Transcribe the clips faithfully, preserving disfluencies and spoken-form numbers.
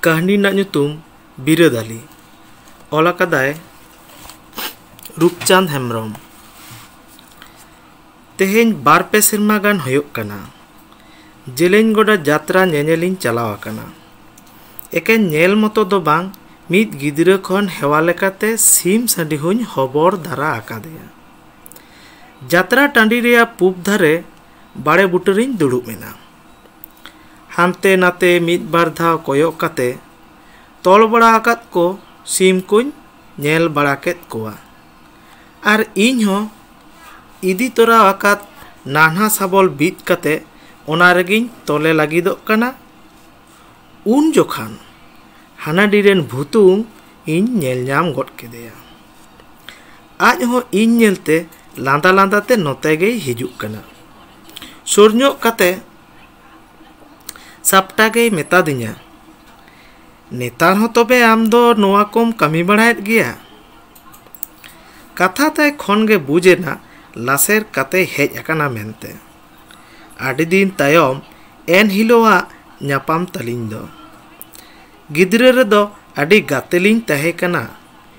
ᱠᱟᱹᱦᱱᱤ ᱨᱮᱱᱟᱜ ᱧᱩᱛᱩᱢ ᱵᱤᱨᱟᱹᱫᱟᱹᱞᱤ᱾ ᱚᱞ ᱟᱠᱟᱫᱟᱭ ᱨᱩᱯᱪᱟᱸᱫᱽ ᱦᱮᱢᱵᱨᱚᱢ᱾ ᱛᱮᱦᱮᱧ ᱵᱟᱨ ᱯᱮ ᱥᱮᱨᱢᱟ ᱜᱟᱱ ᱦᱩᱭᱩᱜ ᱠᱟᱱᱟ, ᱡᱮᱞᱮᱧ ᱜᱚᱰᱟ ᱡᱟᱛᱨᱟ ᱧᱮᱧᱮᱞᱤᱧ ᱪᱟᱞᱟᱣ ᱟᱠᱟᱱᱟ᱾ ᱮᱠᱮᱱ ᱧᱮᱞ ᱢᱚᱛᱚ ᱫᱚ ᱵᱟᱝ, ᱢᱤᱫ ᱜᱤᱫᱽᱨᱟᱹ ᱠᱷᱚᱱ ᱦᱮᱣᱟ ᱞᱮᱠᱟᱛᱮ ᱥᱤᱢ ᱥᱟᱺᱰᱤ ᱦᱚᱸᱧ ᱦᱚᱵᱚᱨ ᱫᱟᱨᱟ ᱟᱠᱟᱫᱮᱭᱟ᱾ ᱡᱟᱛᱨᱟ ᱴᱟᱺᱰᱤ ᱨᱮᱭᱟᱜ ᱯᱩᱵ ᱫᱷᱟᱨᱮ ᱵᱟᱲᱮ ᱵᱩᱴᱟᱹ ᱨᱤᱧ ᱫᱩᱲᱩᱵ ᱮᱱᱟ᱾ ᱦᱟᱱᱛᱮ ᱱᱟᱛᱮ ᱢᱤᱫ ᱵᱟᱨ ᱫᱷᱟᱣ ᱠᱚᱭᱚᱜ ᱠᱟᱛᱮ ᱛᱚᱞ ᱵᱟᱲᱟ ᱟᱠᱟᱫ ᱠᱚ ᱥᱤᱢ ᱠᱚᱧ ᱧᱮᱞ ᱵᱟᱲᱟ ᱠᱮᱫ ᱠᱚᱣᱟ᱾ ᱟᱨ ᱤᱧ ᱦᱚᱸ ᱤᱫᱤ ᱛᱚᱨᱟ ᱟᱠᱟᱫ ᱱᱟᱱᱦᱟ ᱥᱟᱵᱚᱞ ᱵᱤᱫ ᱠᱟᱛᱮ ᱚᱱᱟ ᱨᱮᱜᱮᱧ ᱛᱚᱞᱮ ᱞᱟᱹᱜᱤᱫᱚᱜ ᱠᱟᱱᱟ᱾ ᱩᱱ ᱡᱚᱠᱷᱟᱱ ᱦᱟᱱᱟᱰᱤ ᱨᱮᱱ ᱵᱷᱩᱛᱩᱢ ᱤᱧ ᱧᱮᱞ ᱧᱟᱢ ᱜᱚᱫ ᱠᱮᱫᱮᱭᱟ᱾ ᱟᱡ ᱦᱚᱸ ᱤᱧ ᱧᱮᱞᱛᱮ ᱞᱟᱸᱫᱟ ᱞᱟᱸᱫᱟ ᱛᱮ ᱱᱚᱛᱮ ᱜᱮᱭ ᱦᱤᱡᱩᱜ ᱠᱟᱱᱟ᱾ ᱥᱩᱨ ᱧᱚᱜ ᱠᱟᱛᱮ ᱥᱟᱯᱴᱟ ᱜᱮᱭ ᱢᱮᱛᱟ ᱫᱤᱧᱟ, "ᱱᱮᱛᱟᱨ ᱦᱚᱸ ᱛᱚᱵᱮ ᱟᱢ ᱫᱚ ᱱᱚᱣᱟ ᱠᱚᱢ ᱠᱟᱹᱢᱤ ᱵᱟᱲᱟᱭᱮᱫ ᱜᱮᱭᱟ?" ᱠᱟᱛᱷᱟ ᱛᱟᱭ ᱠᱷᱚᱱ ᱜᱮ ᱵᱩᱡᱽ ᱮᱱᱟ ᱞᱟᱥᱮᱨ ᱠᱟᱛᱮᱭ ᱦᱮᱡ ᱟᱠᱟᱱᱟ ᱢᱮᱱᱛᱮ᱾ ᱟᱹᱰᱤ ᱫᱤᱱ ᱛᱟᱭᱚᱢ ᱮᱱ ᱦᱤᱞᱳᱜᱟᱜ ᱧᱟᱯᱟᱢ ᱛᱟᱹᱞᱤᱧ ᱫᱚ᱾ ᱜᱤᱫᱽᱨᱟᱹ ᱨᱮᱫᱚ ᱟᱹᱰᱤ ᱜᱟᱛᱮ ᱞᱤᱧ ᱛᱟᱦᱮᱸ ᱠᱟᱱᱟ᱾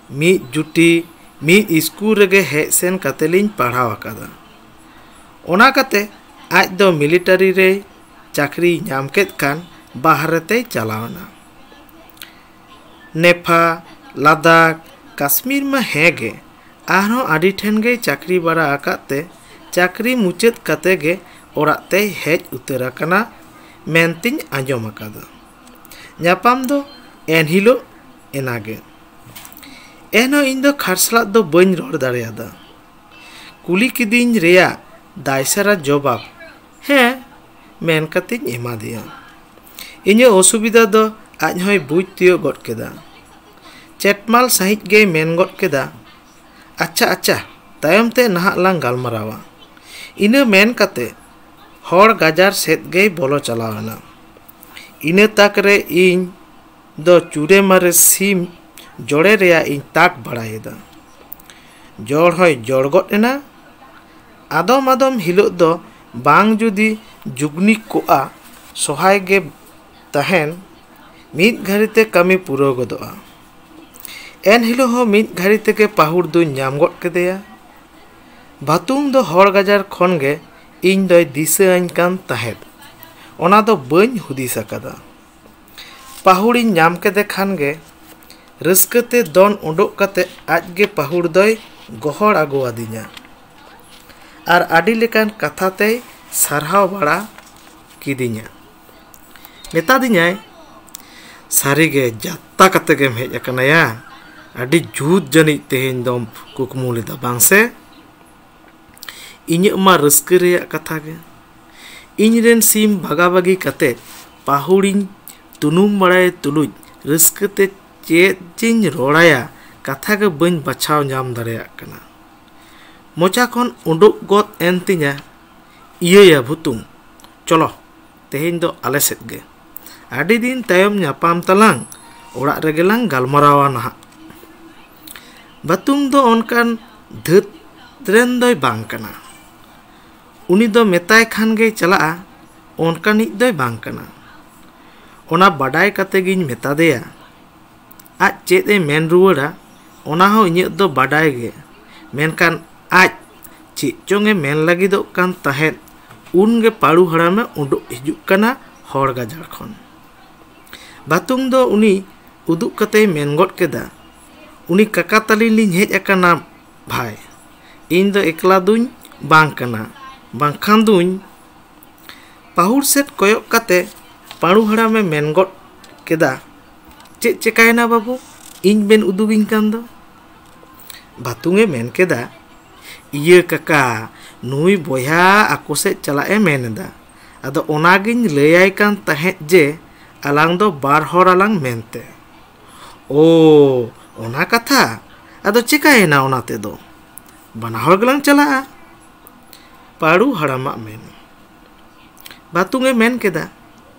ᱢᱤᱫ ᱡᱩᱴᱤ ᱢᱤᱫ ᱤᱥᱠᱩᱞ ᱨᱮᱜᱮ ᱦᱮᱡ ᱥᱮᱱ ᱠᱟᱛᱮ ᱞᱤᱧ ᱯᱟᱲᱦᱟᱣ ᱟᱠᱟᱫᱟ᱾ ᱚᱱᱟ ᱠᱟᱛᱮ ᱟᱡ ᱫᱚ ᱢᱤᱞᱤᱴᱟᱨᱤ ᱨᱮᱭ ᱪᱟᱹᱠᱨᱤᱭ ᱧᱟᱢ ᱠᱮᱫ ᱠᱷᱟᱱ ᱵᱟᱦᱨᱮ ᱛᱮᱭ ᱪᱟᱞᱟᱣ ᱮᱱᱟ᱾ ᱱᱮᱯᱷᱟ, ᱞᱟᱫᱟᱠᱷ, ᱠᱟᱥᱢᱤᱨ ᱢᱟ ᱦᱮᱸ ᱜᱮ, ᱟᱨᱦᱚᱸ ᱟᱹᱰᱤ ᱴᱷᱮᱱ ᱜᱮᱭ ᱪᱟᱹᱠᱨᱤ ᱵᱟᱲᱟ ᱟᱠᱟᱫ ᱛᱮ ᱪᱟᱹᱠᱨᱤ ᱢᱩᱪᱟᱹᱫ ᱠᱟᱛᱮ ᱜᱮ ᱚᱲᱟᱜ ᱛᱮᱭ ᱦᱮᱡ ᱩᱛᱟᱹᱨ ᱟᱠᱟᱱᱟ ᱢᱮᱱᱛᱤᱧ ᱟᱸᱡᱚᱢ ᱟᱠᱟᱫᱟ᱾ ᱧᱟᱯᱟᱢ ᱫᱚ ᱮᱱᱦᱤᱞᱳᱜ ᱮᱱᱟᱜᱮ᱾ ᱮᱱᱦᱚᱸ ᱤᱧ ᱫᱚ ᱠᱷᱟᱨᱥᱞᱟᱜ ᱫᱚ ᱵᱟᱹᱧ ᱨᱚᱲ ᱫᱟᱲᱮᱭᱟᱫᱟ᱾ ᱠᱩᱞᱤ ᱠᱤᱫᱤᱧ ᱨᱮᱭᱟᱜ ᱫᱟᱭᱥᱟᱨᱟ ᱡᱚᱵᱟᱵ "ᱦᱮᱸ" ᱢᱮᱱ ᱠᱟᱛᱮᱧ ᱮᱢᱟ ᱫᱮᱭᱟ᱾ ᱤᱧᱟᱹᱜ ᱚᱥᱩᱵᱤᱫᱷᱟ ᱫᱚ ᱟᱡ ᱦᱚᱸᱭ ᱵᱩᱡᱽ ᱛᱤᱭᱳᱜ ᱜᱚᱫ ᱠᱮᱫᱟ᱾ ᱪᱮᱴᱢᱟᱞ ᱥᱟᱺᱦᱤᱡ ᱜᱮᱭ ᱢᱮᱱ ᱜᱚᱫ ᱠᱮᱫᱟ, "ᱟᱪᱪᱷᱟ, ᱟᱪᱪᱷᱟ, ᱛᱟᱭᱚᱢ ᱛᱮ ᱱᱟᱦᱟᱜ ᱞᱟᱝ ᱜᱟᱞᱢᱟᱨᱟᱣᱟ᱾" ᱤᱱᱟᱹ ᱢᱮᱱ ᱠᱟᱛᱮ ᱦᱚᱲ ᱜᱟᱡᱟᱲ ᱥᱮᱫ ᱜᱮᱭ ᱵᱚᱞᱚ ᱪᱟᱞᱟᱣ ᱮᱱᱟ᱾ ᱤᱱᱟᱹ ᱛᱟᱠ ᱨᱮ ᱤᱧ ᱫᱚ ᱪᱩᱨᱮ ᱢᱟᱨᱮ ᱥᱤᱢ ᱡᱚᱲᱮ ᱨᱮᱭᱟᱜ ᱤᱧ ᱛᱟᱠ ᱵᱟᱲᱟᱭᱮᱫᱟ᱾ ᱡᱚᱲ ᱦᱚᱸᱭ ᱡᱚᱲ ᱜᱚᱫ ᱮᱱᱟ᱾ ᱟᱫᱚᱢ ᱟᱫᱚᱢ ᱦᱤᱞᱳᱜ ᱫᱚ ᱵᱟᱝ ᱡᱩᱫᱤ ᱡᱩᱜᱽᱱᱤ ᱠᱚᱜᱼᱟ, ᱥᱚᱦᱟᱭ ᱜᱮ ᱛᱟᱦᱮᱱ, ᱢᱤᱫ ᱜᱷᱟᱹᱲᱤ ᱛᱮ ᱠᱟᱹᱢᱤ ᱯᱩᱨᱟᱹᱣ ᱜᱚᱫᱚᱜᱼᱟ᱾ ᱮᱱ ᱦᱤᱞᱳᱜ ᱦᱚᱸ ᱢᱤᱫ ᱜᱷᱟᱹᱲᱤ ᱛᱮᱜᱮ ᱯᱟᱹᱦᱩᱲ ᱫᱩᱧ ᱧᱟᱢ ᱜᱚᱫ ᱠᱮᱫᱮᱭᱟ᱾ ᱵᱷᱟᱛᱩᱝ ᱫᱚ ᱦᱚᱲ ᱜᱟᱡᱟᱲ ᱠᱷᱚᱱ ᱜᱮ ᱤᱧ ᱫᱚᱭ ᱫᱤᱥᱟᱹ ᱟᱹᱧ ᱠᱟᱱ ᱛᱟᱦᱮᱸᱫ᱾ ᱚᱱᱟ ᱫᱚ ᱵᱟᱹᱧ ᱦᱩᱫᱤᱥ ᱟᱠᱟᱫᱟ᱾ ᱯᱟᱹᱦᱩᱲᱤᱧ ᱧᱟᱢ ᱠᱮᱫᱮ ᱠᱷᱟᱱ ᱜᱮ ᱨᱟᱹᱥᱠᱟᱹ ᱛᱮ ᱫᱚᱱ ᱩᱰᱩᱠ ᱠᱟᱛᱮ ᱟᱡ ᱜᱮ ᱯᱟᱹᱦᱩᱲ ᱫᱚᱭ ᱜᱚᱦᱚᱲ ᱟᱹᱜᱩ ᱟᱹᱫᱤᱧᱟ ᱟᱨ ᱟᱹᱰᱤ ᱞᱮᱠᱟᱱ ᱠᱟᱛᱷᱟ ᱛᱮᱭ ᱥᱟᱨᱦᱟᱣ ᱵᱟᱲᱟ ᱠᱤᱫᱤᱧᱟ᱾ ᱢᱮᱛᱟ ᱫᱤᱧᱟᱭ, "ᱥᱟᱹᱨᱤ ᱜᱮ ᱡᱟᱛᱛᱟ ᱠᱟᱛᱮ ᱜᱮᱢ ᱦᱮᱡ ᱟᱠᱟᱱᱟ ᱭᱟ᱾ ᱟᱹᱰᱤ ᱡᱩᱛ ᱡᱟᱹᱱᱤᱡ ᱛᱮᱦᱮᱧ ᱫᱚᱢ ᱠᱩᱠᱢᱩ ᱞᱮᱫᱟ, ᱵᱟᱝ ᱥᱮ?" ᱤᱧᱟᱹᱜ ᱢᱟ ᱨᱟᱹᱥᱠᱟᱹ ᱨᱮᱭᱟᱜ ᱠᱟᱛᱷᱟ ᱜᱮ᱾ ᱤᱧ ᱨᱮᱱ ᱥᱤᱢ ᱵᱟᱜᱟ ᱵᱟᱜᱤ ᱠᱟᱛᱮ ᱯᱟᱹᱦᱩᱲᱤᱧ ᱛᱩᱱᱩᱢ ᱵᱟᱲᱟᱭ ᱛᱩᱞᱩᱡ ᱨᱟᱹᱥᱠᱟᱹ ᱛᱮ ᱪᱮᱫ ᱡᱮᱧ ᱨᱚᱲᱟᱭᱟ, ᱠᱟᱛᱷᱟ ᱜᱮ ᱵᱟᱹᱧ ᱵᱟᱪᱷᱟᱣ ᱧᱟᱢ ᱫᱟᱲᱮᱭᱟᱜ ᱠᱟᱱᱟ᱾ ᱢᱚᱪᱟ ᱠᱷᱚᱱ ᱩᱰᱩᱠ ᱜᱚᱫ ᱮᱱ ᱛᱤᱧᱟ, "ᱤᱭᱟᱹᱭᱟ ᱵᱷᱩᱛᱩᱢ, ᱪᱚᱞᱚ ᱛᱮᱦᱮᱧ ᱫᱚ ᱟᱞᱮ ᱥᱮᱫ ᱜᱮ᱾ ᱟᱹᱰᱤ ᱫᱤᱱ ᱛᱟᱭᱚᱢ ᱧᱟᱯᱟᱢ ᱛᱟᱞᱟᱝ, ᱚᱲᱟᱜ ᱨᱮᱜᱮ ᱞᱟᱝ ᱜᱟᱞᱢᱟᱨᱟᱣᱟ ᱱᱟᱦᱟᱜ᱾" ᱵᱷᱟᱛᱩᱝ ᱫᱚ ᱚᱱᱠᱟᱱ ᱫᱷᱟᱹᱛ ᱨᱮᱱ ᱫᱚᱭ ᱵᱟᱝ ᱠᱟᱱᱟ᱾ ᱩᱱᱤ ᱫᱚ ᱢᱮᱛᱟᱭ ᱠᱷᱟᱱ ᱜᱮᱭ ᱪᱟᱞᱟᱜᱼᱟ, ᱚᱱᱠᱟᱱᱤᱡ ᱫᱚᱭ ᱵᱟᱝ ᱠᱟᱱᱟ᱾ ᱚᱱᱟ ᱵᱟᱰᱟᱭ ᱠᱟᱛᱮ ᱜᱤᱧ ᱢᱮᱛᱟ ᱫᱮᱭᱟ᱾ ᱟᱡ ᱪᱮᱫ ᱮ ᱢᱮᱱ ᱨᱩᱣᱟᱹᱲᱟ, ᱚᱱᱟ ᱦᱚᱸ ᱤᱧᱟᱹᱜ ᱫᱚ ᱵᱟᱰᱟᱭ ᱜᱮ, ᱢᱮᱱᱠᱷᱟᱱ ᱟᱡ ᱪᱮᱫ ᱪᱚᱝ ᱮ ᱢᱮᱱ ᱞᱟᱹᱜᱤᱫᱚᱜ ᱠᱟᱱ ᱛᱟᱦᱮᱸᱫ, ᱩᱱ ᱜᱮ ᱯᱟᱹᱲᱩ ᱦᱟᱲᱟᱢᱮ ᱩᱰᱩᱠ ᱦᱤᱡᱩᱜ ᱠᱟᱱᱟ ᱦᱚᱲ ᱜᱟᱡᱟᱲ ᱠᱷᱚᱱ᱾ ᱵᱷᱟᱛᱩᱝ ᱫᱚ ᱩᱱᱤ ᱩᱫᱩᱜ ᱠᱟᱛᱮᱭ ᱢᱮᱱ ᱜᱚᱫ ᱠᱮᱫᱟ, "ᱩᱱᱤ ᱠᱟᱠᱟ ᱛᱟᱹᱞᱤᱧ ᱞᱤᱧ ᱦᱮᱡ ᱟᱠᱟᱱᱟ ᱵᱷᱟᱭ, ᱤᱧ ᱫᱚ ᱮᱠᱞᱟ ᱫᱩᱧ ᱵᱟᱝ ᱠᱟᱱᱟ, ᱵᱟᱝᱠᱷᱟᱱ ᱫᱩᱧ" ᱯᱟᱹᱦᱩᱲ ᱥᱮᱫ ᱠᱚᱭᱚᱜ ᱠᱟᱛᱮ ᱯᱟᱹᱲᱩ ᱦᱟᱲᱟᱢᱮ ᱢᱮᱱ ᱜᱚᱫ ᱠᱮᱫᱟ, "ᱪᱮᱫ ᱪᱮᱠᱟᱭᱮᱱᱟ ᱵᱟᱹᱵᱩ, ᱤᱧ ᱵᱮᱱ ᱩᱫᱩᱜᱤᱧ ᱠᱟᱱ ᱫᱚ?" ᱵᱷᱟᱛᱩᱝ ᱮ ᱢᱮᱱ ᱠᱮᱫᱟ, "ᱤᱭᱟᱹ ᱠᱟᱠᱟ, ᱱᱩᱭ ᱵᱚᱭᱦᱟ ᱟᱠᱚ ᱥᱮᱫ ᱪᱟᱞᱟᱜ ᱮ ᱢᱮᱱ ᱮᱫᱟ, ᱟᱫᱚ ᱚᱱᱟᱜᱤᱧ ᱞᱟᱹᱭᱟᱭ ᱠᱟᱱ ᱛᱟᱦᱮᱸᱫ ᱡᱮ ᱟᱞᱟᱝ ᱫᱚ ᱵᱟᱨ ᱦᱚᱲ ᱟᱞᱟᱝ ᱢᱮᱱᱛᱮ᱾" "ᱳ, ᱚᱱᱟ ᱠᱟᱛᱷᱟ? ᱟᱫᱚ ᱪᱮᱠᱟᱭᱮᱱᱟ ᱚᱱᱟ ᱛᱮᱫᱚ? ᱵᱟᱱᱟ ᱦᱚᱲ ᱜᱮᱞᱟᱝ ᱪᱟᱞᱟᱜᱼᱟ", ᱯᱟᱹᱲᱩ ᱦᱟᱲᱟᱢᱟᱜ ᱢᱮᱱ᱾ ᱵᱷᱟᱛᱩᱝ ᱮ ᱢᱮᱱ ᱠᱮᱫᱟ,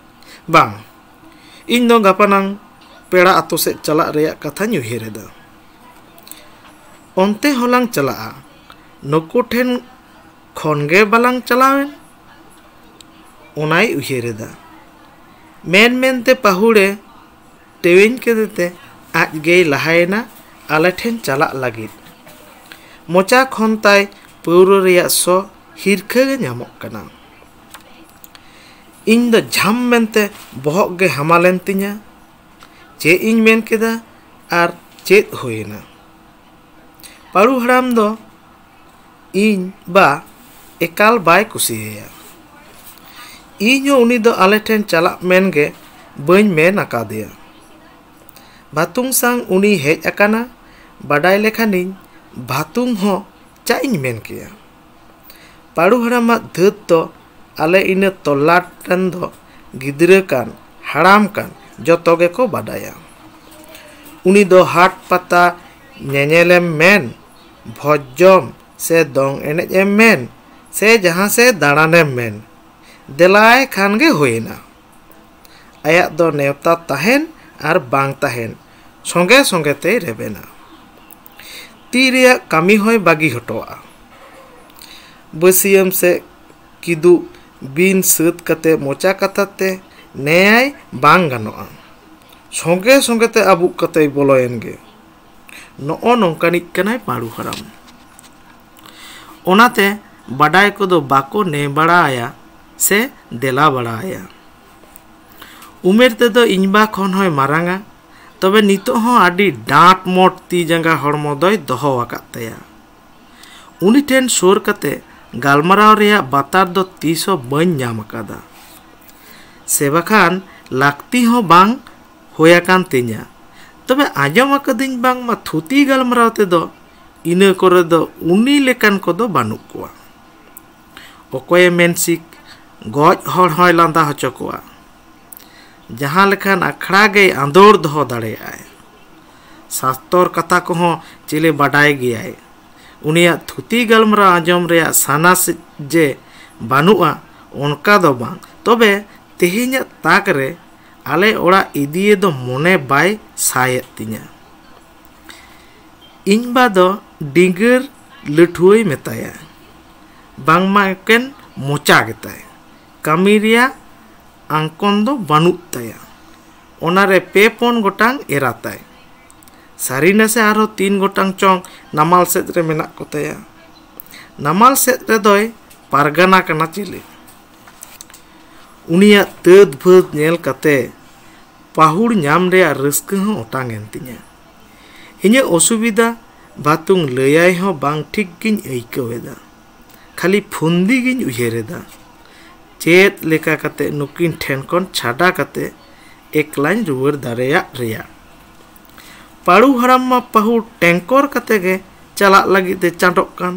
"ᱵᱟᱝ, ᱤᱧ ᱫᱚ ᱜᱟᱯᱟ ᱱᱟᱝ ᱯᱮᱲᱟ ᱟᱛᱳ ᱥᱮᱫ ᱪᱟᱞᱟᱜ ᱨᱮᱭᱟᱜ ᱠᱟᱛᱷᱟᱧ ᱩᱭᱦᱟᱹᱨ ᱮᱫᱟ᱾ ᱚᱱᱛᱮ ᱦᱚᱸᱞᱟᱝ ᱪᱟᱞᱟᱜᱼᱟ, ᱱᱩᱠᱩ ᱴᱷᱮᱱ ᱠᱷᱚᱱ ᱜᱮ ᱵᱟᱞᱟᱝ ᱪᱟᱞᱟᱣᱮᱱ", ᱚᱱᱟᱭ ᱩᱭᱦᱟᱹᱨ ᱮᱫᱟ᱾ ᱢᱮᱱ ᱢᱮᱱᱛᱮ ᱯᱟᱹᱦᱩᱲᱮ ᱴᱮᱣᱮᱧ ᱠᱮᱫᱮᱛᱮ ᱟᱡ ᱜᱮᱭ ᱞᱟᱦᱟᱭᱮᱱᱟ ᱟᱞᱮ ᱴᱷᱮᱱ ᱪᱟᱞᱟᱜ ᱞᱟᱹᱜᱤᱫ᱾ ᱢᱚᱪᱟ ᱠᱷᱚᱱ ᱛᱟᱭ ᱯᱟᱹᱣᱨᱟᱹ ᱨᱮᱭᱟᱜ ᱥᱚ ᱦᱤᱨᱠᱷᱟᱹ ᱜᱮ ᱧᱟᱢᱚᱜ ᱠᱟᱱᱟ᱾ ᱤᱧ ᱫᱚ ᱡᱷᱟᱢ ᱢᱮᱱᱛᱮ ᱵᱚᱦᱚᱜ ᱜᱮ ᱦᱟᱢᱟᱞᱮᱱ ᱛᱤᱧᱟ᱾ ᱪᱮᱫ ᱤᱧ ᱢᱮᱱ ᱠᱮᱫᱟ ᱟᱨ ᱪᱮᱫ ᱦᱩᱭᱮᱱᱟ? ᱯᱟᱹᱲᱩ ᱦᱟᱲᱟᱢ ᱫᱚ ᱤᱧ ᱵᱟ ᱮᱠᱟᱞ ᱵᱟᱭ ᱠᱩᱥᱤᱭᱟᱭᱟ᱾ ᱤᱧ ᱦᱚᱸ ᱩᱱᱤ ᱫᱚ ᱟᱞᱮ ᱴᱷᱮᱱ ᱪᱟᱞᱟᱜ ᱢᱮᱱ ᱜᱮ ᱵᱟᱹᱧ ᱢᱮᱱ ᱟᱠᱟᱫᱮᱭᱟ᱾ ᱵᱷᱟᱛᱩᱝ ᱥᱟᱝ ᱩᱱᱤ ᱦᱮᱡ ᱟᱠᱟᱱᱟ᱾ ᱵᱟᱰᱟᱭ ᱞᱮᱠᱷᱟᱱᱤᱧ ᱵᱷᱟᱛᱩᱝ ᱦᱚᱸ ᱪᱟᱜ ᱤᱧ ᱢᱮᱱ ᱠᱮᱭᱟ᱾ ᱯᱟᱹᱲᱩ ᱦᱟᱲᱟᱢᱟᱜ ᱫᱷᱟᱹᱛ ᱫᱚ ᱟᱞᱮ ᱤᱱᱟᱹ ᱛᱚᱞᱞᱟᱴ ᱨᱮᱱ ᱫᱚ ᱜᱤᱫᱽᱨᱟᱹ ᱠᱟᱱ, ᱦᱟᱲᱟᱢ ᱠᱟᱱ, ᱡᱚᱛᱚ ᱜᱮᱠᱚ ᱵᱟᱰᱟᱭᱟ᱾ ᱩᱱᱤ ᱫᱚ ᱦᱟᱴ ᱯᱟᱛᱟ ᱧᱮᱧᱮᱞᱮᱢ ᱢᱮᱱ, ᱵᱷᱚᱡᱽ ᱡᱚᱢ ᱥᱮ ᱫᱚᱝ ᱮᱱᱮᱡ ᱮᱢ ᱢᱮᱱ, ᱥᱮ ᱡᱟᱦᱟᱸ ᱥᱮᱫ ᱫᱟᱬᱟᱱᱮᱢ ᱢᱮᱱ, ᱫᱮᱞᱟᱭ ᱠᱷᱟᱱ ᱜᱮ ᱦᱩᱭᱮᱱᱟ᱾ ᱟᱭᱟᱜ ᱫᱚ ᱱᱮᱣᱛᱟ ᱛᱟᱦᱮᱱ ᱟᱨ ᱵᱟᱝ ᱛᱟᱦᱮᱱ, ᱥᱚᱸᱜᱮ ᱥᱚᱸᱜᱮ ᱛᱮᱭ ᱨᱮᱵᱮᱱᱟ᱾ ᱛᱤ ᱨᱮᱭᱟᱜ ᱠᱟᱹᱢᱤ ᱦᱚᱸᱭ ᱵᱟᱹᱜᱤ ᱦᱚᱴᱚᱣᱟᱜᱼᱟ᱾ ᱵᱟᱹᱥᱤᱭᱟᱹᱢ ᱥᱮ ᱠᱤᱫᱩᱵ ᱵᱤᱱ ᱥᱟᱹᱛ ᱠᱟᱛᱮ ᱢᱚᱪᱟ ᱠᱟᱛᱷᱟ ᱛᱮ ᱱᱮᱭᱟᱭ ᱵᱟᱝ ᱜᱟᱱᱚᱜᱼᱟ᱾ ᱥᱚᱸᱜᱮ ᱥᱚᱸᱜᱮ ᱛᱮ ᱟᱹᱵᱩᱜ ᱠᱟᱛᱮᱭ ᱵᱚᱞᱚᱭᱮᱱ ᱜᱮ᱾ ᱱᱚᱜᱼᱚ ᱱᱚᱝᱠᱟᱱᱤᱡ ᱠᱟᱱᱟᱭ ᱯᱟᱹᱲᱩ ᱦᱟᱲᱟᱢ᱾ ᱚᱱᱟᱛᱮ ᱵᱟᱰᱟᱭ ᱠᱚᱫᱚ ᱵᱟᱠᱚ ᱱᱮ ᱵᱟᱲᱟ ᱟᱭᱟ ᱥᱮ ᱫᱮᱞᱟ ᱵᱟᱲᱟ ᱟᱭᱟ᱾ ᱩᱢᱮᱨ ᱛᱮᱫᱚ ᱤᱧ ᱵᱟ ᱠᱷᱚᱱ ᱦᱚᱸᱭ ᱢᱟᱨᱟᱝᱟ, ᱛᱚᱵᱮ ᱱᱤᱛᱚᱜ ᱦᱚᱸ ᱟᱹᱰᱤ ᱰᱟᱸᱴ ᱢᱚᱴ ᱛᱤ ᱡᱟᱸᱜᱟ ᱦᱚᱲᱢᱚ ᱫᱚᱭ ᱫᱚᱦᱚ ᱟᱠᱟᱫ ᱛᱟᱭᱟ᱾ ᱩᱱᱤ ᱴᱷᱮᱱ ᱥᱩᱨ ᱠᱟᱛᱮ ᱜᱟᱞᱢᱟᱨᱟᱣ ᱨᱮᱭᱟᱜ ᱵᱟᱛᱟᱨ ᱫᱚ ᱛᱤᱥ ᱦᱚᱸ ᱵᱟᱹᱧ ᱧᱟᱢ ᱟᱠᱟᱫᱟ᱾ ᱥᱮ ᱵᱟᱠᱷᱟᱱ ᱞᱟᱹᱠᱛᱤ ᱦᱚᱸ ᱵᱟᱝ ᱦᱩᱭ ᱟᱠᱟᱱ ᱛᱤᱧᱟ᱾ ᱛᱚᱵᱮ ᱟᱸᱡᱚᱢ ᱟᱠᱟᱫᱟᱹᱧ ᱵᱟᱝᱢᱟ ᱛᱷᱩᱛᱤ ᱜᱟᱞᱢᱟᱨᱟᱣ ᱛᱮᱫᱚ ᱤᱱᱟᱹ ᱠᱚᱨᱮ ᱫᱚ ᱩᱱᱤ ᱞᱮᱠᱟᱱ ᱠᱚᱫᱚ ᱵᱟᱹᱱᱩᱜ ᱠᱚᱣᱟ᱾ ᱚᱠᱚᱭᱮ ᱢᱮᱱᱥᱤᱠ ᱜᱚᱡ ᱦᱚᱲ ᱦᱚᱸᱭ ᱞᱟᱸᱫᱟ ᱦᱚᱪᱚ ᱠᱚᱣᱟ᱾ ᱡᱟᱦᱟᱸ ᱞᱮᱠᱟᱱ ᱟᱠᱷᱲᱟ ᱜᱮᱭ ᱟᱸᱫᱳᱲ ᱫᱚᱦᱚ ᱫᱟᱲᱮᱭᱟᱜᱼᱟᱭ᱾ ᱥᱟᱥᱛᱚᱨ ᱠᱟᱛᱷᱟ ᱠᱚᱦᱚᱸ ᱪᱤᱞᱮ ᱵᱟᱰᱟᱭ ᱜᱮᱭᱟᱭ᱾ ᱩᱱᱤᱭᱟᱜ ᱛᱷᱩᱛᱤ ᱜᱟᱞᱢᱟᱨᱟᱣ ᱟᱸᱡᱚᱢ ᱨᱮᱭᱟᱜ ᱥᱟᱱᱟ ᱥᱮ-, ᱡᱮ ᱵᱟᱹᱱᱩᱜᱼᱟ, ᱚᱱᱠᱟ ᱫᱚ ᱵᱟᱝ᱾ ᱛᱚᱵᱮ ᱛᱮᱦᱮᱧᱟᱜ ᱛᱟᱠ ᱨᱮ ᱟᱞᱮ ᱚᱲᱟᱜ ᱤᱫᱤᱭᱮ ᱫᱚ ᱢᱚᱱᱮ ᱵᱟᱭ ᱥᱟᱭᱮᱫ ᱛᱤᱧᱟ᱾ ᱤᱧ ᱵᱟ ᱫᱚ ᱰᱤᱸᱜᱟᱹᱨ ᱞᱟᱹᱴᱷᱩᱣᱟᱹᱭ ᱢᱮᱛᱟᱭᱟ, ᱵᱟᱝᱢᱟ ᱮᱠᱮᱱ ᱢᱚᱪᱟ ᱜᱮᱛᱟᱭ, ᱠᱟᱹᱢᱤ ᱨᱮᱭᱟᱜ ᱟᱝᱠᱚᱱ ᱫᱚ ᱵᱟᱹᱱᱩᱜ ᱛᱟᱭᱟ᱾ ᱚᱱᱟᱨᱮ ᱯᱮ ᱯᱩᱱ ᱜᱚᱴᱟᱝ ᱮᱨᱟ ᱛᱟᱭ᱾ ᱥᱟᱹᱨᱤ ᱱᱟᱥᱮ ᱟᱨᱦᱚᱸ ᱛᱤᱱ ᱜᱚᱴᱟᱝ ᱪᱚᱝ ᱱᱟᱢᱟᱞ ᱥᱮᱫ ᱨᱮ ᱢᱮᱱᱟᱜ ᱠᱚᱛᱟᱭᱟ᱾ ᱱᱟᱢᱟᱞ ᱥᱮᱫ ᱨᱮᱫᱚᱭ ᱯᱟᱨᱜᱟᱱᱟ ᱠᱟᱱᱟ ᱪᱮᱞᱮ? ᱩᱱᱤᱭᱟᱜ ᱛᱟᱹᱫ ᱵᱷᱟᱹᱫ ᱧᱮᱞ ᱠᱟᱛᱮ ᱯᱟᱹᱦᱩᱲ ᱧᱟᱢ ᱨᱮᱭᱟᱜ ᱨᱟᱹᱥᱠᱟᱹ ᱦᱚᱸ ᱚᱴᱟᱝ ᱮᱱ ᱛᱤᱧᱟᱹ᱾ ᱤᱧᱟᱹᱜ ᱚᱥᱩᱵᱤᱫᱷᱟ ᱵᱷᱟᱛᱩᱝ ᱞᱟᱹᱭᱟᱭ ᱦᱚᱸ ᱵᱟᱝ ᱴᱷᱤᱠ ᱜᱤᱧ ᱟᱹᱭᱠᱟᱹᱣ ᱮᱫᱟ᱾ ᱠᱷᱟᱹᱞᱤ ᱯᱷᱩᱱᱫᱤ ᱜᱤᱧ ᱩᱭᱦᱟᱹᱨ ᱮᱫᱟ᱾ ᱪᱮᱫ ᱞᱮᱠᱟ ᱠᱟᱛᱮ ᱱᱩᱠᱤᱱ ᱴᱷᱮᱱ ᱠᱷᱚᱱ ᱪᱷᱟᱰᱟ ᱠᱟᱛᱮ ᱮᱠᱞᱟᱧ ᱨᱩᱣᱟᱹᱲ ᱫᱟᱲᱮᱭᱟᱜ ᱨᱮᱭᱟᱜ᱾ ᱯᱟᱹᱲᱩ ᱦᱟᱲᱟᱢ ᱢᱟ ᱯᱟᱹᱦᱩᱲ ᱴᱮᱝᱠᱚᱨ ᱠᱟᱛᱮ ᱜᱮ ᱪᱟᱞᱟᱜ ᱞᱟᱹᱜᱤᱫ ᱮ ᱪᱟᱸᱰᱚᱜ ᱠᱟᱱ᱾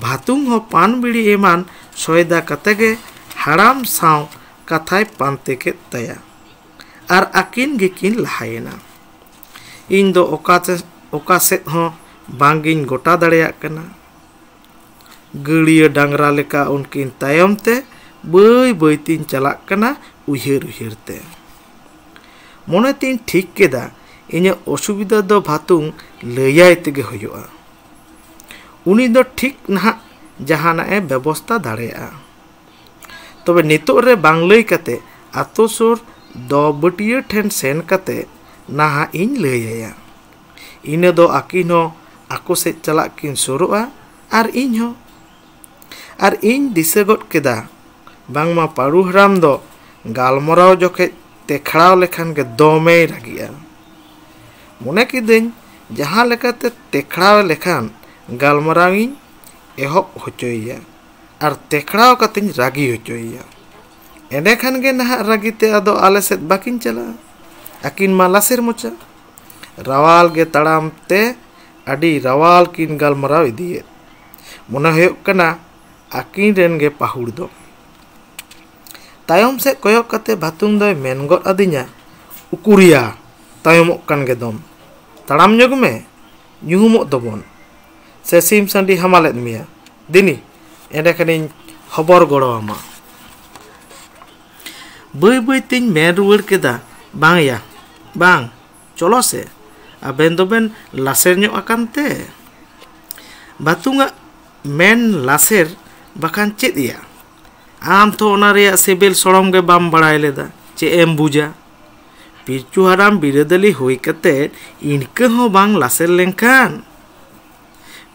ᱵᱷᱟᱛᱩᱝ ᱦᱚᱸ ᱯᱟᱱ ᱵᱤᱲᱤ ᱮᱢᱟᱱ ᱥᱚᱭᱫᱟ ᱠᱟᱛᱮ ᱜᱮ ᱦᱟᱲᱟᱢ ᱥᱟᱶ ᱠᱟᱛᱷᱟᱭ ᱯᱟᱱᱛᱮ ᱠᱮᱫ ᱛᱟᱭᱟ᱾ ᱟᱨ ᱟᱹᱠᱤᱱ ᱜᱮᱠᱤᱱ ᱞᱟᱦᱟᱭᱮᱱᱟ᱾ ᱤᱧ ᱫᱚ ᱚᱠᱟ ᱛᱮ-, ᱚᱠᱟ ᱥᱮᱫ ᱦᱚᱸ ᱵᱟᱝᱜᱤᱧ ᱜᱚᱴᱟ ᱫᱟᱲᱮᱭᱟᱜ ᱠᱟᱱᱟ᱾ ᱜᱟᱹᱲᱭᱟᱹ ᱰᱟᱝᱨᱟ ᱞᱮᱠᱟ ᱩᱱᱠᱤᱱ ᱛᱟᱭᱚᱢ ᱛᱮ ᱵᱟᱹᱭ ᱵᱟᱹᱭ ᱛᱤᱧ ᱪᱟᱞᱟᱜ ᱠᱟᱱᱟ ᱩᱭᱦᱟᱹᱨ ᱩᱭᱦᱟᱹᱨ ᱛᱮ᱾ ᱢᱚᱱᱮ ᱛᱤᱧ ᱴᱷᱤᱠ ᱠᱮᱫᱟ, ᱤᱧᱟᱹᱜ ᱚᱥᱩᱵᱤᱫᱷᱟ ᱫᱚ ᱵᱷᱟᱛᱩᱝ ᱞᱟᱹᱭᱟᱭ ᱛᱮᱜᱮ ᱦᱩᱭᱩᱜᱼᱟ᱾ ᱩᱱᱤ ᱫᱚ ᱴᱷᱤᱠ ᱱᱟᱦᱟᱜ ᱡᱟᱦᱟᱱᱟᱜ ᱮ ᱵᱮᱵᱚᱥᱛᱟ ᱫᱟᱲᱮᱭᱟᱜᱼᱟ᱾ ᱛᱚᱵᱮ ᱱᱤᱛᱚᱜ ᱨᱮ ᱵᱟᱝ ᱞᱟᱹᱭ ᱠᱟᱛᱮ ᱟᱛᱳ ᱥᱩᱨ ᱫᱚ ᱵᱟᱹᱴᱤᱭᱟᱹ ᱴᱷᱮᱱ ᱥᱮᱱ ᱠᱟᱛᱮ ᱱᱟᱦᱟᱜ ᱤᱧ ᱞᱟᱹᱭ ᱟᱭᱟ᱾ ᱤᱱᱟᱹ ᱫᱚ ᱟᱹᱠᱤᱱ ᱦᱚᱸ ᱟᱠᱚ ᱥᱮᱫ ᱪᱟᱞᱟᱜ ᱠᱤᱱ ᱥᱩᱨᱩᱜᱼᱟ ᱟᱨ ᱤᱧ ᱦᱚᱸ᱾ ᱟᱨ ᱤᱧ ᱫᱤᱥᱟᱹ ᱜᱚᱫ ᱠᱮᱫᱟ, ᱵᱟᱝᱢᱟ ᱯᱟᱹᱲᱩ ᱦᱟᱲᱟᱢ ᱫᱚ ᱜᱟᱞᱢᱟᱨᱟᱣ ᱡᱚᱠᱷᱮᱡ ᱛᱮᱠᱷᱲᱟᱣ ᱞᱮᱠᱷᱟᱱ ᱜᱮ ᱫᱚᱢᱮᱭ ᱨᱟᱹᱜᱤᱜᱼᱟ᱾ ᱢᱚᱱᱮ ᱠᱤᱫᱟᱹᱧ, ᱡᱟᱦᱟᱸ ᱞᱮᱠᱟᱛᱮ ᱛᱮᱠᱷᱲᱟᱣ ᱞᱮᱠᱷᱟᱱ ᱜᱟᱞᱢᱟᱨᱟᱣ ᱤᱧ ᱮᱦᱚᱵ ᱦᱚᱪᱚᱭᱮᱭᱟ᱾ ᱟᱨ ᱛᱮᱠᱷᱲᱟᱣ ᱠᱟᱛᱮᱧ ᱨᱟᱹᱜᱤ ᱦᱚᱪᱚᱭᱮᱭᱟ᱾ ᱮᱸᱰᱮᱠᱷᱟᱱ ᱜᱮ ᱱᱟᱦᱟᱜ ᱨᱟᱹᱜᱤ ᱛᱮ ᱟᱫᱚ ᱟᱞᱮ ᱥᱮᱫ ᱵᱟᱹᱠᱤᱱ ᱪᱟᱞᱟᱜᱼᱟ᱾ ᱟᱹᱠᱤᱱ ᱢᱟ ᱞᱟᱥᱮᱨ ᱢᱚᱪᱟ᱾ ᱨᱟᱣᱟᱞ ᱜᱮ ᱛᱟᱲᱟᱢ ᱛᱮ ᱟᱹᱰᱤ ᱨᱟᱣᱟᱞ ᱠᱤᱱ ᱜᱟᱞᱢᱟᱨᱟᱣ ᱤᱫᱤᱭᱮᱫ᱾ ᱢᱚᱱᱮ ᱦᱩᱭᱩᱜ ᱠᱟᱱᱟ ᱟᱹᱠᱤᱱ ᱨᱮᱱ ᱜᱮ ᱯᱟᱹᱦᱩᱲ ᱫᱚ᱾ ᱛᱟᱭᱚᱢ ᱥᱮᱫ ᱠᱚᱭᱚᱜ ᱠᱟᱛᱮ ᱵᱷᱟᱛᱩᱝ ᱫᱚᱭ ᱢᱮᱱ ᱜᱚᱫ ᱟᱹᱫᱤᱧᱟ, "ᱩᱠᱩᱨᱤᱭᱟ, ᱛᱟᱭᱚᱢᱚᱜ ᱠᱟᱱ ᱜᱮᱫᱚᱢ᱾ ᱛᱟᱲᱟᱢ ᱧᱚᱜᱽ ᱢᱮ, ᱧᱩᱦᱩᱢᱚᱜ ᱫᱚᱵᱚᱱ᱾ ᱥᱮ ᱥᱤᱢ ᱥᱟᱺᱰᱤ ᱦᱟᱢᱟᱞᱮᱫ ᱢᱮᱭᱟ? ᱫᱮᱱᱤ, ᱮᱸᱰᱮᱠᱷᱟᱱᱤᱧ ᱦᱚᱵᱚᱨ ᱜᱚᱲᱚ ᱟᱢᱟ᱾" ᱵᱟᱹᱭ ᱵᱟᱹᱭ ᱛᱤᱧ ᱢᱮᱱ ᱨᱩᱣᱟᱹᱲ ᱠᱮᱫᱟ, "ᱵᱟᱝ ᱭᱟ, ᱵᱟᱝ, ᱪᱚᱞᱚ ᱥᱮ, ᱟᱵᱮᱱ ᱫᱚᱵᱮᱱ ᱞᱟᱥᱮᱨ ᱧᱚᱜ ᱟᱠᱟᱱ ᱛᱮ?" ᱵᱷᱟᱛᱩᱝᱟᱜ ᱢᱮᱱ ᱞᱟᱥᱮᱨ ᱵᱟᱠᱷᱟᱱ ᱪᱮᱫ ᱭᱟ? ᱟᱢ ᱛᱚ ᱚᱱᱟ ᱨᱮᱭᱟᱜ ᱥᱤᱵᱤᱞ ᱥᱚᱲᱚᱢ ᱜᱮ ᱵᱟᱢ ᱵᱟᱲᱟᱭ ᱞᱮᱫᱟ, ᱪᱮᱫ ᱮᱢ ᱵᱩᱡᱟ? ᱯᱤᱞᱪᱩ ᱦᱟᱲᱟᱢ ᱵᱤᱨᱟᱹᱫᱟᱹᱞᱤ ᱦᱩᱭ ᱠᱟᱛᱮ ᱤᱱᱠᱟᱹ ᱦᱚᱸ ᱵᱟᱝ ᱞᱟᱥᱮᱨ ᱞᱮᱱᱠᱷᱟᱱ?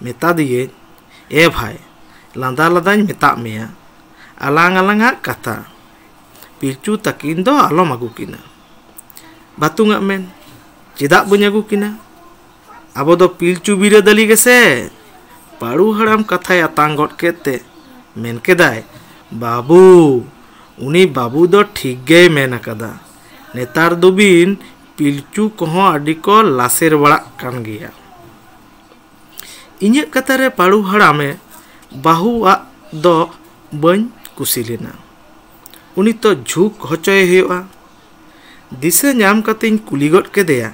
ᱢᱮᱛᱟ ᱫᱤᱭᱟᱹᱧ, "ᱮ ᱵᱷᱟᱭ, ᱞᱟᱸᱫᱟ ᱞᱟᱸᱫᱟᱧ ᱢᱮᱛᱟᱜ ᱢᱮᱭᱟ, ᱟᱞᱟᱝ ᱟᱞᱟᱝᱟᱜ ᱠᱟᱛᱷᱟ, ᱯᱤᱞᱪᱩ ᱛᱟᱹᱠᱤᱱ ᱫᱚ ᱟᱞᱚᱢ ᱟᱹᱜᱩ ᱠᱤᱱᱟ᱾" ᱵᱟᱛᱩᱝᱟᱜ ᱢᱮᱱ, "ᱪᱮᱫᱟᱜ ᱵᱟᱹᱧ ᱟᱹᱜᱩ ᱠᱤᱱᱟ? ᱟᱵᱚ ᱫᱚ ᱯᱤᱞᱪᱩ ᱵᱤᱨᱟᱹᱫᱟᱹᱞᱤ ᱜᱮᱥᱮ?" ᱯᱟᱹᱲᱩ ᱦᱟᱲᱟᱢ ᱠᱟᱛᱷᱟᱭ ᱟᱛᱟᱝ ᱜᱚᱫ ᱠᱮᱫ ᱛᱮ ᱢᱮᱱ ᱠᱮᱫᱟᱭ, "ᱵᱟᱹᱵᱩ, ᱩᱱᱤ ᱵᱟᱹᱵᱩ ᱫᱚ ᱴᱷᱤᱠ ᱜᱮᱭ ᱢᱮᱱ ᱟᱠᱟᱫᱟ᱾ ᱱᱮᱛᱟᱨ ᱫᱚᱵᱤᱱ ᱯᱤᱞᱪᱩ ᱠᱚᱦᱚᱸ ᱟᱹᱰᱤ ᱠᱚ ᱞᱟᱥᱮᱨ ᱵᱟᱲᱟᱜ ᱠᱟᱱ ᱜᱮᱭᱟ᱾" ᱤᱧᱟᱹᱜ ᱠᱟᱛᱷᱟ ᱨᱮ ᱯᱟᱹᱲᱩ ᱦᱟᱲᱟᱢᱮ ᱵᱟᱹᱦᱩᱣᱟᱜ ᱫᱚ ᱵᱟᱹᱧ ᱠᱩᱥᱤ ᱞᱮᱱᱟ᱾ ᱩᱱᱤ ᱛᱚ ᱡᱷᱩᱠ ᱦᱚᱪᱚᱭᱮ ᱦᱩᱭᱩᱜᱼᱟ᱾ ᱫᱤᱥᱟᱹ ᱧᱟᱢ ᱠᱟᱛᱮᱧ ᱠᱩᱞᱤ ᱜᱚᱫ ᱠᱮᱫᱮᱭᱟ,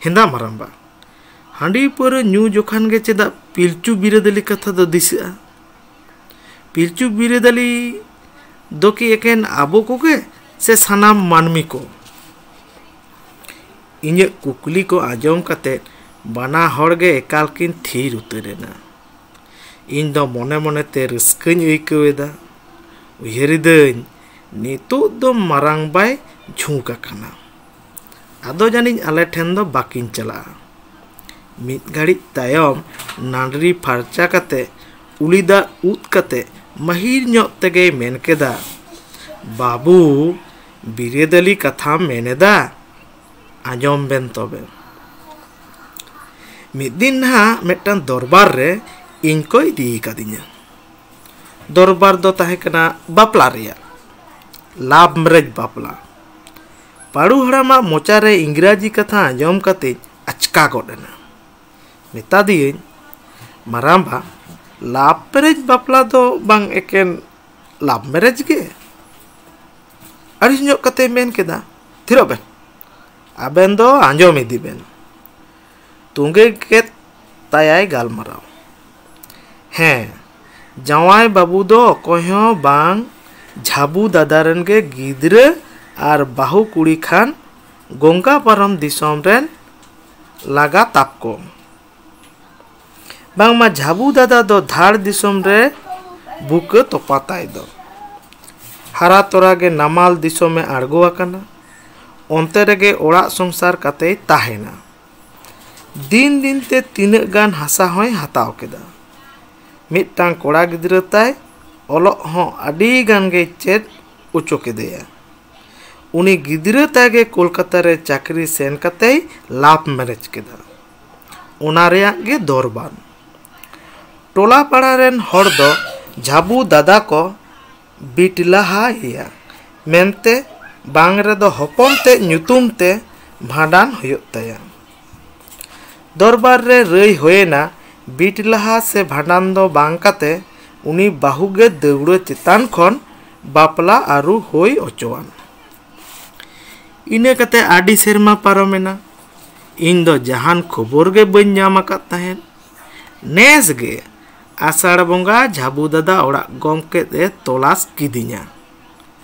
"ᱦᱮᱸᱫᱟ ᱢᱟᱨᱟᱢᱵᱟ, ᱦᱟᱺᱰᱤ ᱯᱟᱹᱣᱨᱟᱹ ᱧᱩ ᱡᱚᱠᱷᱟᱱ ᱜᱮ ᱪᱮᱫᱟᱜ ᱯᱤᱞᱪᱩ ᱵᱤᱨᱟᱹᱫᱟᱹᱞᱤ ᱠᱟᱛᱷᱟ ᱫᱚ ᱫᱤᱥᱟᱹᱜᱼᱟ? ᱯᱤᱞᱪᱩ ᱵᱤᱨᱟᱹᱫᱟᱹᱞᱤ ᱫᱚ ᱠᱤ ᱮᱠᱮᱱ ᱟᱵᱚ ᱠᱚᱜᱮ ᱥᱮ ᱥᱟᱱᱟᱢ ᱢᱟᱹᱱᱢᱤ ᱠᱚ?" ᱤᱧᱟᱹᱜ ᱠᱩᱠᱞᱤ ᱠᱚ ᱟᱸᱡᱚᱢ ᱠᱟᱛᱮ ᱵᱟᱱᱟ ᱦᱚᱲ ᱜᱮ ᱮᱠᱟᱞ ᱠᱤᱱ ᱛᱷᱤᱨ ᱩᱛᱟᱹᱨ ᱮᱱᱟ᱾ ᱤᱧ ᱫᱚ ᱢᱚᱱᱮ ᱢᱚᱱᱮ ᱛᱮ ᱨᱟᱹᱥᱠᱟᱹᱧ ᱟᱹᱭᱠᱟᱹᱣ ᱮᱫᱟ᱾ ᱩᱭᱦᱟᱹᱨᱤᱫᱟᱹᱧ, ᱱᱤᱛᱚᱜ ᱫᱚ ᱢᱟᱨᱟᱝ ᱵᱟᱭ ᱡᱷᱩᱸᱠ ᱟᱠᱟᱱᱟ᱾ ᱟᱫᱚ ᱡᱟᱹᱱᱤᱡ ᱟᱞᱮ ᱴᱷᱮᱱ ᱫᱚ ᱵᱟᱹᱠᱤᱱ ᱪᱟᱞᱟᱜᱼᱟ᱾ ᱢᱤᱫ ᱜᱷᱟᱹᱲᱤᱡ ᱛᱟᱭᱚᱢ ᱱᱟᱹᱰᱨᱤ ᱯᱷᱟᱨᱪᱟ ᱠᱟᱛᱮ ᱩᱞᱤ ᱫᱟᱜ ᱩᱫ ᱠᱟᱛᱮ ᱢᱟᱹᱦᱤᱨ ᱧᱚᱜ ᱛᱮᱜᱮᱭ ᱢᱮᱱ ᱠᱮᱫᱟ, "ᱵᱟᱹᱵᱩ, ᱵᱤᱨᱟᱹᱫᱟᱹᱞᱤ ᱠᱟᱛᱷᱟᱢ ᱢᱮᱱ ᱮᱫᱟ? ᱟᱸᱡᱚᱢ ᱵᱮᱱ ᱛᱚᱵᱮ᱾ ᱢᱤᱫ ᱫᱤᱱ ᱱᱟᱦᱟᱜ ᱢᱤᱫᱴᱟᱝ ᱫᱚᱨᱵᱟᱨ ᱨᱮ ᱤᱧ ᱠᱚ ᱤᱫᱤ ᱠᱟᱫᱤᱧᱟ᱾" ᱫᱚᱨᱵᱟᱨ ᱫᱚ ᱛᱟᱦᱮᱸ ᱠᱟᱱᱟ ᱵᱟᱯᱞᱟ ᱨᱮᱭᱟᱜ, ᱞᱟᱵᱷ ᱢᱮᱨᱮᱡᱽ ᱵᱟᱯᱞᱟ᱾ ᱯᱟᱹᱲᱩ ᱦᱟᱲᱟᱢᱟᱜ ᱢᱚᱪᱟ ᱨᱮ ᱤᱝᱨᱟᱡᱤ ᱠᱟᱛᱷᱟ ᱟᱸᱡᱚᱢ ᱠᱟᱛᱮᱧ ᱟᱪᱠᱟ ᱜᱚᱫ ᱮᱱᱟ᱾ ᱢᱮᱛᱟ ᱫᱤᱭᱟᱹᱧ, "ᱢᱟᱨᱟᱝᱵᱟ, ᱞᱟᱵᱷ ᱢᱮᱨᱮᱡᱽ ᱵᱟᱯᱞᱟ ᱫᱚ ᱵᱟᱝ, ᱮᱠᱮᱱ ᱞᱟᱵᱷ ᱢᱮᱨᱮᱡᱽ ᱜᱮ?" ᱟᱹᱲᱤᱥ ᱧᱚᱜ ᱠᱟᱛᱮᱭ ᱢᱮᱱ ᱠᱮᱫᱟ, "ᱛᱷᱤᱨᱚᱜ ᱵᱮᱱ, ᱟᱵᱮᱱ ᱫᱚ ᱟᱸᱡᱚᱢ ᱤᱫᱤ ᱵᱮᱱ᱾" ᱛᱚᱸᱜᱮ ᱠᱮᱫ ᱛᱟᱭᱟᱭ ᱜᱟᱞᱢᱟᱨᱟᱣ᱾ ᱦᱮᱸ, ᱡᱟᱶᱟᱭ ᱵᱟᱹᱵᱩ ᱫᱚ ᱚᱠᱚᱭ ᱦᱚᱸ ᱵᱟᱝ, ᱡᱷᱟᱵᱩ ᱫᱟᱫᱟ ᱨᱮᱱ ᱜᱮ ᱜᱤᱫᱽᱨᱟᱹ ᱟᱨ ᱵᱟᱹᱦᱩ ᱠᱩᱲᱤ ᱠᱷᱟᱱ ᱜᱚᱝᱜᱟ ᱯᱟᱨᱚᱢ ᱫᱤᱥᱚᱢ ᱨᱮᱱ ᱞᱟᱜᱟ ᱛᱟᱯ ᱠᱚ᱾ ᱵᱟᱝᱢᱟ ᱡᱷᱟᱵᱩ ᱫᱟᱫᱟ ᱫᱚ ᱫᱷᱟᱲ ᱫᱤᱥᱚᱢ ᱨᱮ ᱵᱩᱠᱟᱹ ᱛᱚᱯᱟ ᱛᱟᱭ ᱫᱚ᱾ ᱦᱟᱨᱟ ᱛᱚᱨᱟ ᱜᱮ ᱱᱟᱢᱟᱞ ᱫᱤᱥᱚᱢᱮ ᱟᱬᱜᱚ ᱟᱠᱟᱱᱟ᱾ ᱚᱱᱛᱮ ᱨᱮᱜᱮ ᱚᱲᱟᱜ ᱥᱚᱝᱥᱟᱨ ᱠᱟᱛᱮᱭ ᱛᱟᱦᱮᱱᱟ᱾ ᱫᱤᱱ ᱫᱤᱱ ᱛᱮ ᱛᱤᱱᱟᱹᱜ ᱜᱟᱱ ᱦᱟᱥᱟ ᱦᱚᱸᱭ ᱦᱟᱛᱟᱣ ᱠᱮᱫᱟ᱾ ᱢᱤᱫᱴᱟᱝ ᱠᱚᱲᱟ ᱜᱤᱫᱽᱨᱟᱹ ᱛᱟᱭ, ᱚᱞᱚᱜ ᱦᱚᱸ ᱟᱹᱰᱤ ᱜᱟᱱ ᱜᱮᱭ ᱪᱮᱫ ᱚᱪᱚ ᱠᱮᱫᱮᱭᱟ᱾ ᱩᱱᱤ ᱜᱤᱫᱽᱨᱟᱹ ᱛᱟᱭ ᱜᱮ ᱠᱳᱞᱠᱟᱛᱟ ᱨᱮ ᱪᱟᱹᱠᱨᱤ ᱥᱮᱱ ᱠᱟᱛᱮᱭ ᱞᱟᱵᱷ ᱢᱮᱨᱮᱡᱽ ᱠᱮᱫᱟ᱾ ᱚᱱᱟ ᱨᱮᱭᱟᱜ ᱜᱮ ᱫᱚᱨᱵᱟᱱ᱾ ᱴᱚᱞᱟ ᱯᱟᱲᱟ ᱨᱮᱱ ᱦᱚᱲ ᱫᱚ ᱡᱷᱟᱵᱩ ᱫᱟᱫᱟ ᱠᱚ ᱵᱤᱴᱞᱟᱦᱟᱭᱮᱭᱟ ᱢᱮᱱᱛᱮ, ᱵᱟᱝ ᱨᱮᱫᱚ ᱦᱚᱯᱚᱱ ᱛᱮᱫ ᱧᱩᱛᱩᱢ ᱛᱮ ᱵᱷᱟᱸᱰᱟᱱ ᱦᱩᱭᱩᱜ ᱛᱟᱭᱟ᱾ ᱫᱚᱨᱵᱟᱨ ᱨᱮ ᱨᱟᱹᱭ ᱦᱩᱭᱮᱱᱟ, ᱵᱤᱴᱞᱟᱦᱟ ᱥᱮ ᱵᱷᱟᱸᱰᱟᱱ ᱫᱚ ᱵᱟᱝ ᱠᱟᱛᱮ ᱩᱱᱤ ᱵᱟᱹᱦᱩ ᱜᱮ ᱫᱟᱹᱣᱲᱟᱹ ᱪᱮᱛᱟᱱ ᱠᱷᱚᱱ ᱵᱟᱯᱞᱟ ᱟᱹᱨᱩ ᱦᱩᱭ ᱚᱪᱚᱣᱟᱱ᱾ ᱤᱱᱟᱹ ᱠᱟᱛᱮ ᱟᱹᱰᱤ ᱥᱮᱨᱢᱟ ᱯᱟᱨᱚᱢᱮᱱᱟ᱾ ᱤᱧ ᱫᱚ ᱡᱟᱦᱟᱱ ᱠᱷᱚᱵᱚᱨ ᱜᱮ ᱵᱟᱹᱧ ᱧᱟᱢ ᱟᱠᱟᱫ ᱛᱟᱦᱮᱸᱫ᱾ ᱱᱮᱥ ᱜᱮ ᱟᱥᱟᱲ ᱵᱚᱸᱜᱟ ᱡᱷᱟᱵᱩ ᱫᱟᱫᱟ ᱚᱲᱟᱜ ᱜᱚᱢᱠᱮ ᱮ ᱛᱚᱞᱟᱥ ᱠᱤᱫᱤᱧᱟ᱾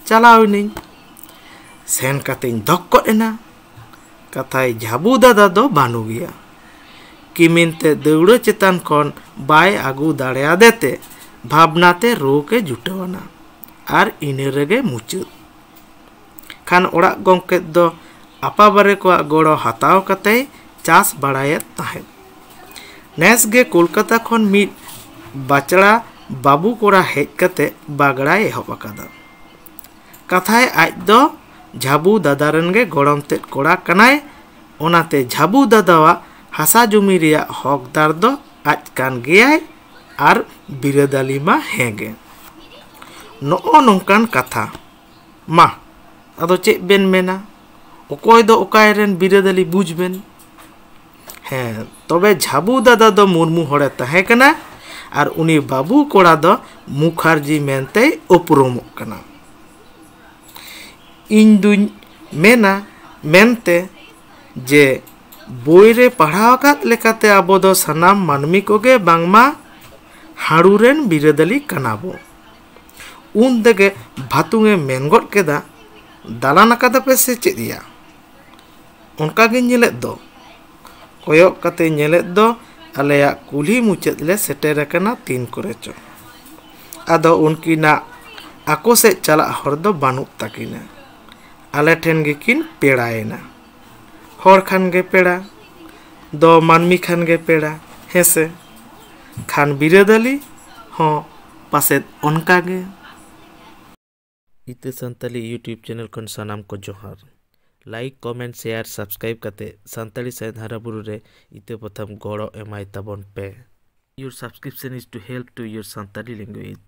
ᱪᱟᱞᱟᱣ ᱮᱱᱟᱹᱧ᱾ ᱥᱮᱱ ᱠᱟᱛᱮᱧ ᱫᱷᱚᱠ ᱜᱚᱫ ᱮᱱᱟ᱾ ᱠᱟᱛᱷᱟᱭ ᱡᱷᱟᱵᱩ ᱫᱟᱫᱟ ᱫᱚ ᱵᱟᱹᱱᱩᱜᱮᱭᱟ᱾ ᱠᱤᱢᱤᱱ ᱛᱮ ᱫᱟᱹᱣᱲᱟᱹ ᱪᱮᱛᱟᱱ ᱠᱷᱚᱱ ᱵᱟᱭ ᱟᱹᱜᱩ ᱫᱟᱲᱮᱭᱟᱫᱮ ᱛᱮ ᱵᱷᱟᱵᱽᱱᱟ ᱛᱮ ᱨᱳᱜᱽ ᱮ ᱡᱩᱴᱟᱹᱣ ᱟᱱᱟ᱾ ᱟᱨ ᱤᱱᱟᱹ ᱨᱮᱜᱮ ᱢᱩᱪᱟᱹᱫ᱾ ᱠᱷᱟᱱ ᱚᱲᱟᱜ ᱜᱚᱢᱠᱮ ᱫᱚ ᱟᱯᱟᱵᱟᱨᱮ ᱠᱚᱣᱟᱜ ᱜᱚᱲᱚ ᱦᱟᱛᱟᱣ ᱠᱟᱛᱮᱭ ᱪᱟᱥ ᱵᱟᱲᱟᱭᱮᱫ ᱛᱟᱦᱮᱸᱫ᱾ ᱱᱮᱥ ᱜᱮ ᱠᱳᱞᱠᱟᱛᱟ ᱠᱷᱚᱱ ᱢᱤᱫ ᱵᱟᱪᱲᱟ ᱵᱟᱹᱵᱩ ᱠᱚᱲᱟ ᱦᱮᱡ ᱠᱟᱛᱮ ᱵᱟᱜᱽᱲᱟᱭ ᱮᱦᱚᱵ ᱟᱠᱟᱫᱟ᱾ ᱠᱟᱛᱷᱟᱭ ᱟᱡ ᱫᱚ ᱡᱷᱟᱵᱩ ᱫᱟᱫᱟ ᱨᱮᱱ ᱜᱮ ᱜᱚᱲᱚᱢ ᱛᱮᱫ ᱠᱚᱲᱟ ᱠᱟᱱᱟᱭ᱾ ᱚᱱᱟᱛᱮ ᱡᱷᱟᱵᱩ ᱫᱟᱫᱟᱣᱟᱜ ᱦᱟᱥᱟ ᱡᱩᱢᱤ ᱨᱮᱭᱟᱜ ᱦᱚᱠᱫᱟᱨ ᱫᱚ ᱟᱡ ᱠᱟᱱ ᱜᱮᱭᱟᱭ ᱟᱨ ᱵᱤᱨᱟᱹᱫᱟᱹᱞᱤ ᱢᱟ ᱦᱮᱸ ᱜᱮ᱾ ᱱᱚᱜᱼᱚ ᱱᱚᱝᱠᱟᱱ ᱠᱟᱛᱷᱟ᱾ ᱢᱟ, ᱟᱫᱚ ᱪᱮᱫ ᱵᱮᱱ ᱢᱮᱱᱟ? ᱚᱠᱚᱭ ᱫᱚ ᱚᱠᱟᱭ ᱨᱮᱱ ᱵᱤᱨᱟᱹᱫᱟᱹᱞᱤ ᱵᱩᱡᱽ ᱵᱮᱱ᱾ ᱦᱮᱸ, ᱛᱚᱵᱮ ᱡᱷᱟᱵᱩ ᱫᱟᱫᱟ ᱫᱚ ᱢᱩᱨᱢᱩ ᱦᱚᱲᱮ ᱛᱟᱦᱮᱸ ᱠᱟᱱᱟ ᱟᱨ ᱩᱱᱤ ᱵᱟᱹᱵᱩ ᱠᱚᱲᱟ ᱫᱚ ᱢᱩᱠᱷᱟᱨᱡᱤ ᱢᱮᱱᱛᱮᱭ ᱩᱯᱨᱩᱢᱚᱜ ᱠᱟᱱᱟ᱾ ᱤᱧ ᱫᱩᱧ ᱢᱮᱱᱟ ᱢᱮᱱᱛᱮ ᱡᱮ ᱵᱳᱭ ᱨᱮ ᱯᱟᱲᱦᱟᱣ ᱟᱠᱟᱫ ᱞᱮᱠᱟᱛᱮ ᱟᱵᱚ ᱫᱚ ᱥᱟᱱᱟᱢ ᱢᱟᱹᱱᱢᱤ ᱠᱚᱜᱮ ᱵᱟᱝᱢᱟ ᱦᱟᱹᱲᱩ ᱨᱮᱱ ᱵᱤᱨᱟᱹᱫᱟᱹᱞᱤ ᱠᱟᱱᱟ ᱵᱚ᱾ ᱩᱱ ᱛᱮᱜᱮ ᱵᱷᱟᱛᱩᱝ ᱮ ᱢᱮᱱ ᱜᱚᱫ ᱠᱮᱫᱟ, "ᱫᱟᱞᱟᱱ ᱟᱠᱟᱫᱟ ᱯᱮ ᱥᱮ ᱪᱮᱫ ᱭᱟ?" ᱚᱱᱠᱟ ᱜᱤᱧ ᱧᱮᱞᱮᱫ ᱫᱚ᱾ ᱠᱚᱭᱚᱜ ᱠᱟᱛᱮ ᱧᱮᱞᱮᱫ ᱫᱚ ᱟᱞᱮᱭᱟᱜ ᱠᱩᱞᱦᱤ ᱢᱩᱪᱟᱹᱫ ᱞᱮ ᱥᱮᱴᱮᱨ ᱟᱠᱟᱱᱟ ᱛᱤᱱ ᱠᱚᱨᱮ ᱪᱚ᱾ ᱟᱫᱚ ᱩᱱᱠᱤᱱᱟᱜ ᱟᱠᱚ ᱥᱮᱫ ᱪᱟᱞᱟᱜ ᱦᱚᱨ ᱫᱚ ᱵᱟᱹᱱᱩᱜ ᱛᱟᱹᱠᱤᱱᱟ᱾ ᱟᱞᱮ ᱴᱷᱮᱱ ᱜᱮᱠᱤᱱ ᱯᱮᱲᱟᱭᱮᱱᱟ᱾ ᱦᱚᱲ ᱠᱷᱟᱱ ᱜᱮ ᱯᱮᱲᱟ, ᱫᱚ ᱢᱟᱹᱱᱢᱤ ᱠᱷᱟᱱ ᱜᱮ ᱯᱮᱲᱟ, ᱦᱮᱸ ᱥᱮ? ᱠᱷᱟᱱ ᱵᱤᱨᱟᱹᱫᱟᱹᱞᱤ ᱦᱚᱸ ᱯᱟᱥᱮᱫ ᱚᱱᱠᱟ ᱜᱮ᱾ ᱤᱛᱟᱹ ᱥᱟᱱᱛᱟᱞᱤ YouTube channel ᱠᱷᱚᱱ ᱥᱟᱱᱟᱢ ᱠᱚ ᱡᱚᱦᱟᱨ᱾ Like, comment, share, subscribe ᱠᱟᱛᱮ ᱥᱟᱱᱛᱟᱲᱤ ᱥᱟᱶᱦᱮᱫ ᱦᱟᱨᱟ ᱵᱩᱨᱩ ᱨᱮ ᱤᱛᱟᱹ ᱯᱟᱛᱷᱟᱢ ᱜᱚᱲᱚ ᱮᱢᱟᱭ ᱛᱟᱵᱚᱱ ᱯᱮ᱾ Your subscription is to help to your Santali language.